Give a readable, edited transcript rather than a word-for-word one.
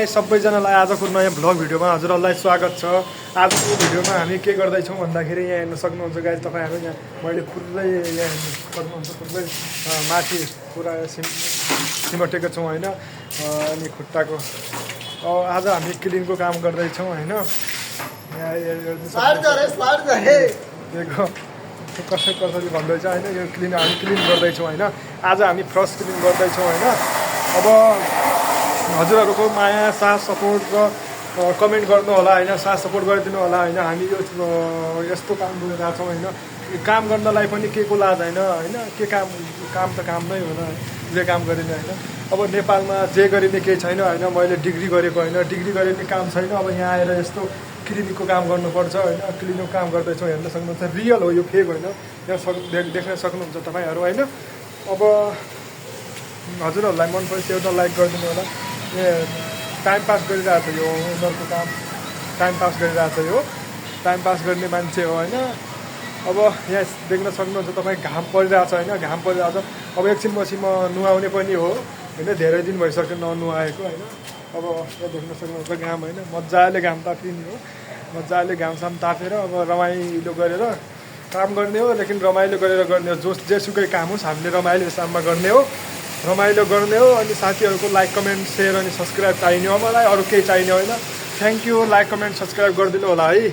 सबैजनालाई आजको नयाँ भ्लग भिडियोमा हजुरहरूलाई स्वागत छ। आजको भिडियोमा हामी के गर्दैछौँ भन्दाखेरि यहाँ हेर्न सक्नुहुन्छ गाइस तपाईँहरू, यहाँ मैले पुरै यहाँ हेर्न सक्नुहुन्छ पुरै माथि पुरा सिमटेको छौँ होइन। अनि खुट्टाको आज हामी क्लिनको काम गर्दैछौँ होइन। यहाँ देखो कसरी भन्दैछ होइन। यो हामी क्लिन गर्दैछौँ होइन। आज हामी फर्स्ट क्लिन गर्दैछौँ होइन। अब हजुरहरूको माया साथ सपोर्ट र कमेन्ट गर्नु होला होइन, साथ सपोर्ट गरिदिनु होला होइन। हामी यो यस्तो काम गरिरहेको छौँ होइन। काम गर्नलाई पनि के को लाज होइन होइन। के काम त काम नै हो न, जे काम गरिने होइन। अब नेपालमा जे गरिने केही छैन होइन। मैले डिग्री गरेको होइन, डिग्री गरिने काम छैन। अब यहाँ आएर यस्तो क्लिनिकको काम गर्नुपर्छ होइन। क्लिनिकको काम गर्दैछौँ, हेर्न सक्नुहुन्छ रियल हो, यो फेक होइन। यहाँ देख्न सक्नुहुन्छ तपाईँहरू होइन। अब हजुरहरूलाई मन परेपछि एउटा लाइक गरिदिनु होला। ए टाइम पास गरिरहेको छ यो उनीहरूको काम, टाइम पास गरिरहेको छ यो, टाइम पास गर्ने मान्छे हो होइन। अब यहाँ देख्न सक्नुहुन्छ तपाईँ घाम परिरहेको छ होइन, घाम परिरहेको छ। अब एकछिनपछि म नुहाउने पनि हो होइन, धेरै दिन भइसक्यो ननुहाएको होइन। अब यहाँ देख्न सक्नुहुन्छ घाम होइन, मजाले घाम तापिने हो, मजाले घामसाम तापेर अब रमाइलो गरेर काम गर्ने हो। लेकिन रमाइलो गरेर गर्ने हो, जेसुकै काम होस् हामीले रमाइलो हिसाबमा गर्ने हो, रमाइलो गर्ने हो। अनि साथीहरूको लाइक कमेन्ट सेयर अनि सब्सक्राइब चाहिने हो मलाई, अरू केही चाहिने होइन। Thank you, like comment subscribe गरिदिनु होला है।